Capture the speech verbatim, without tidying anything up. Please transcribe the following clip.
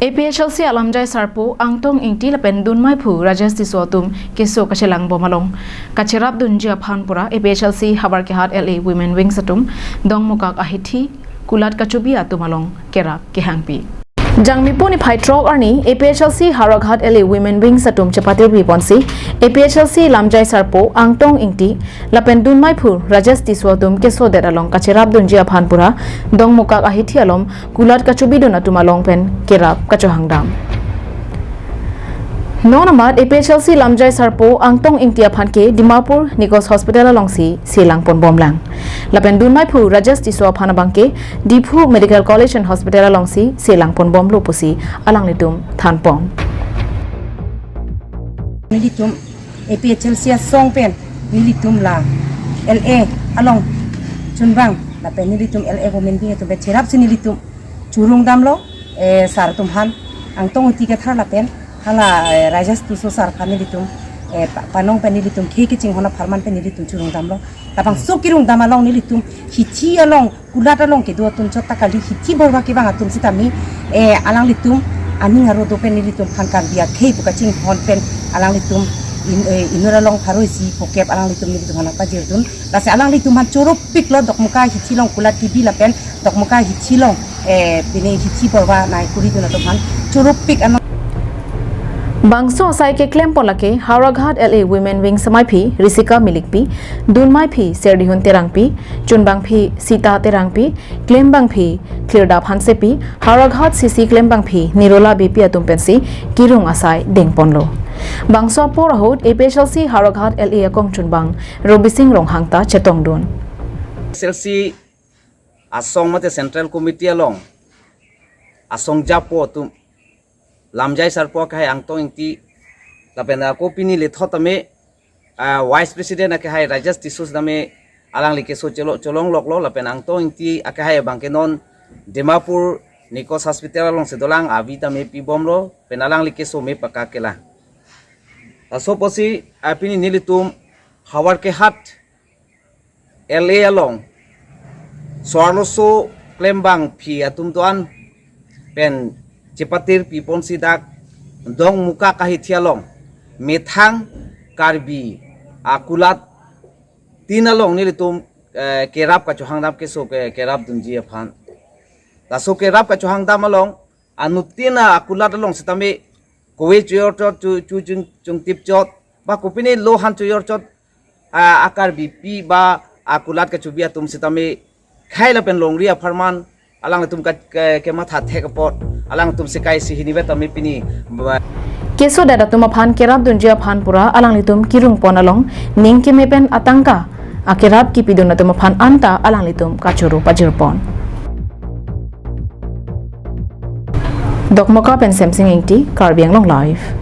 APHLC alamjai sarpo Angtong Ingti lapen dunmaiphu Rajesh Tisso atum keso kachelangbom along kacherapdunji aphan pura APHLC Howraghat LA Women Wings atum Dongmukak ahithi kulat kachobi atum along kerap kehangpi. Jangmipo niphai throk arni APHLC Howraghat LA Women Wings atum chepatirpi ponsi APHLC lamjai sarpo Angtong Ingti lapen dunmaiphu Rajesh Tisso atum kesodet along kacherapdunji aphan pura Dongmukak ahithi along kulat kachobidun atum along pen kerap kachohangdam. Non amat APHLC lamjai sarpo Angtong Ingti aphan ke Dimapur Nikos Hospital alongsi selangponbomlang. Lapen dunmaiphu Rajesh Tisso aphan abangke Diphu Medical College and Hospital alongsi selangponbomlo pusi alanglitum thanpon. Nelitum APHLC asong pen nelitum la LA along chunbang lapen nelitum LA Women Wing atum pen cherapsi nelitum churungdamlo, eh, sar atum aphan, Angtong Ingti kethar lapen hala, eh, Rajesh Tisso sar aphan nelitum, eh, pa- panong pen nelitum khei kachinghon apharman pen nelitum churungdamlo. Labangso kerungdam along nelitum hithi along kulat along kedo atum chot ta kali, hithi borba kevang atum sitame, eh, alanglitum aning arodo pen nelitum aphan Karbi akhei pu kachinghon pen alanglitum in, eh, inut along pharo isi phokep alanglitum nelitum aphan pajirdun. Lasi alanglitum aphan choropiklo Dongmukak ahithi along kulat kebi lapen Dongmukak ahithi along, eh, pine hithi borba nai kuridun atum aphan choropik ano. Bangso asai keklempon lake Howraghat LA Women Wings amaiphi Risika Milikpi, dunmaiphi Serdihun Terangpi, chunbangphi Sita Terangpi, klembangphi Klirdap Hansepi, Howraghat CC klembangphi Nirola Beypi atum pensi kerung asai dengponlo. Bangso apor ahut APHLC Howraghat LA akong chunbang Robising Ronghang ta chetongdun. APHLC asong mate Central Committee along asong japo atum lamjai sarpo akehai Angtong Ingti lapen ako pini lethot tame, ah, Vice President akehai Rajesh Tisso tame alangli keso chelo cholongloklo lapen Angtong Ingti akehai abangke non Dimapur Nikos Hospital alongsi dolang, avi tame pibomlo pen alangli keso me paka kelang. Laso apotsi, ah, pini nelitum Howraghat LA along so-arloso klembangphi atum do-an pen chepatirpi ponsi dak Dongmukak ahithi along methang Karbi akulat tin along nelitum, eh, kerap kachohangdam keso ke kerapdunji aphan. Laso kerap kachohangdam along anuttin akulat along sitame kove choyor chot chu chu chung chungtip chot ba kopine lo han choyor chot, ah, a Karbipi ba akulat kachobi atum sitame khei lapen longri apharman alanglitum ka ke, kematha thek apot alangtum sekai si hini vet tame pini ba- Kesodet atum aphan kerapdunji aphan pura alanglitum kerungpon along ning keme pen atangka akerap kepidun atum aphan anta alanglitum kachoro pajirpon. Dokmoka pen Semsing Ingti, Karbi Anglong Live.